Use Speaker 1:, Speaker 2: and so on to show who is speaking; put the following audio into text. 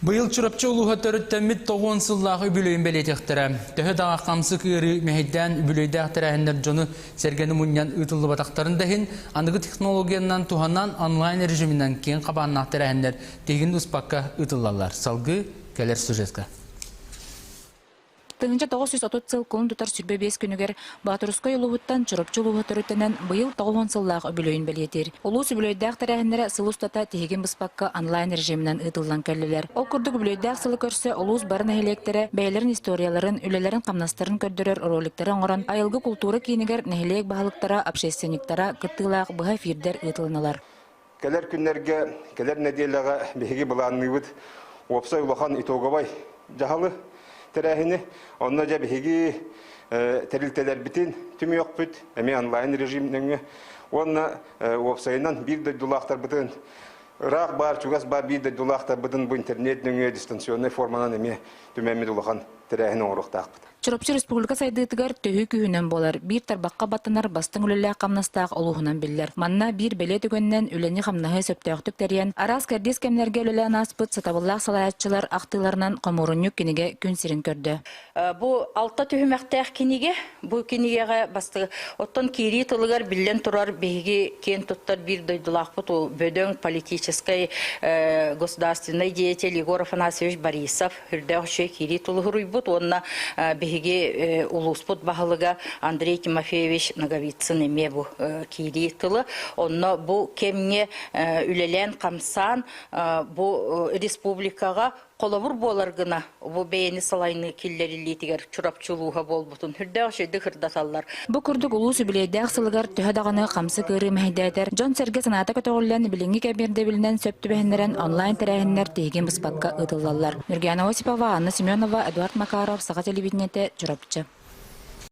Speaker 1: Быйыл Чурапчы улууһа төрүттэммит тоҕуон сыллаах үбүлүөйүн бэлиэтиэхтэрэ. Төһө даҕа хамсык ыарыы мэһэйдээн үбүлүөйдээх тэрээһиннэр дьону сэргэни мунньан ыытыллыбатахтарын да иһин, аныгы технологиянан туһанан онлайн режиминэн киэҥ хабааннаах тэрээһиннэр тиһигин быспакка ыытыллаллар. Салгыы кэлэр сюжетка.
Speaker 2: 1930 сыл кулун тутар 25 күнүгэр Боотурускай улууһуттан Чурапчы улууһа төрүттэнэн быйыл 90 сыллаах үбүлүөйүн бэлиэтиир. Улуус үбүлүөйдээх тэрээһиннэрэ сыл устата тиһигин быспакка онлайн режиминэн ыытыллан кэллилэр. Ол курдук үбүлүөйдээх сылы көрсө улуус бары нэһилиэктэрэ бэйэлэрин историяларын, үлэлэрин-хамнастарын көрдөрөр роликтары оҥорон Айылгы култуура киинигэр нэһилиэк баһылыктара, общественниктара кыттыылаах быһа эфирдэр ыытылыннылар.
Speaker 3: Кэлэр күннэргэ, кэлэр нэдиэлэҕэ биһиги былаанныыбыт уопсай улахан итоговай дьаһалы тэрээһини. Онно дьэ биһиги тэрилтэлэрбитин түмүөхпүт, эмиэ онлайн режим нөҥүө. Уонна уопсайынан биир дойдулаахтарбытын ыраах баар, чугас баар биир дойдулаахтарбытын бу интернет нөҥүө дистанционнай форманан эмиэ түмэммит улахан тэрээһин оҥоруохтаахпыт.
Speaker 2: Чурапчы республика сайдыытыгар төһүү күүһүнэн буолар, биир тарбахха баттанар бастыҥ үлэлээх-хамнастаах улууһунан биллэр. Манна биир бэлиэ түгэнинэн үлэни-хамнаһы сөптөөхтүк тэрийэн, араас кэрдиис кэмнэргэ үлэлээн ааспыт сатабыллаах салайааччылар ахтыыларынан хомуурунньук кинигэ күн сирин көрдө.
Speaker 4: Бу алта түһүмэхтээх кинигэ. Бу кинигэҕэ бастакы оттон киирии тылыгар биллэн турар биһиги киэн туттар биир дойдулаахпыт ол бөдөҥ политическай государственный деятель Егор Афанасьевич Борисов үрдээх үчүгэй киирии тулуһуруйбут уонна биһиги улууспут баһылыга Андрей Тимофеевич Ноговицын эмиэ бу киирии тылы онно бу кэмҥэ үлэлээн-хамсаан бу республикаҕа холобур буолар гына бу бэйэни салайыныы киллэриллиитигэр Чурапчы улууһа буолбутун үрдээх үчүгэйдик ырдаталлар.
Speaker 2: Бу курдук улуус үбүлүөйдээх сылыгар төһө даҕаны хамсык ыарыы мэһэйдээтэр, дьон-сэргэ санаата көтөҕүллэн, билиҥҥи кэм ирдэбилинэн сөп түбэһиннэрэн онлайн тэрээһиннэр тиһигин быспакка ыытыллаллар. Нюргиана Осипова, Анна Семенова, Эдуард Макаров, Саха телевидениетэ, Чурапчы.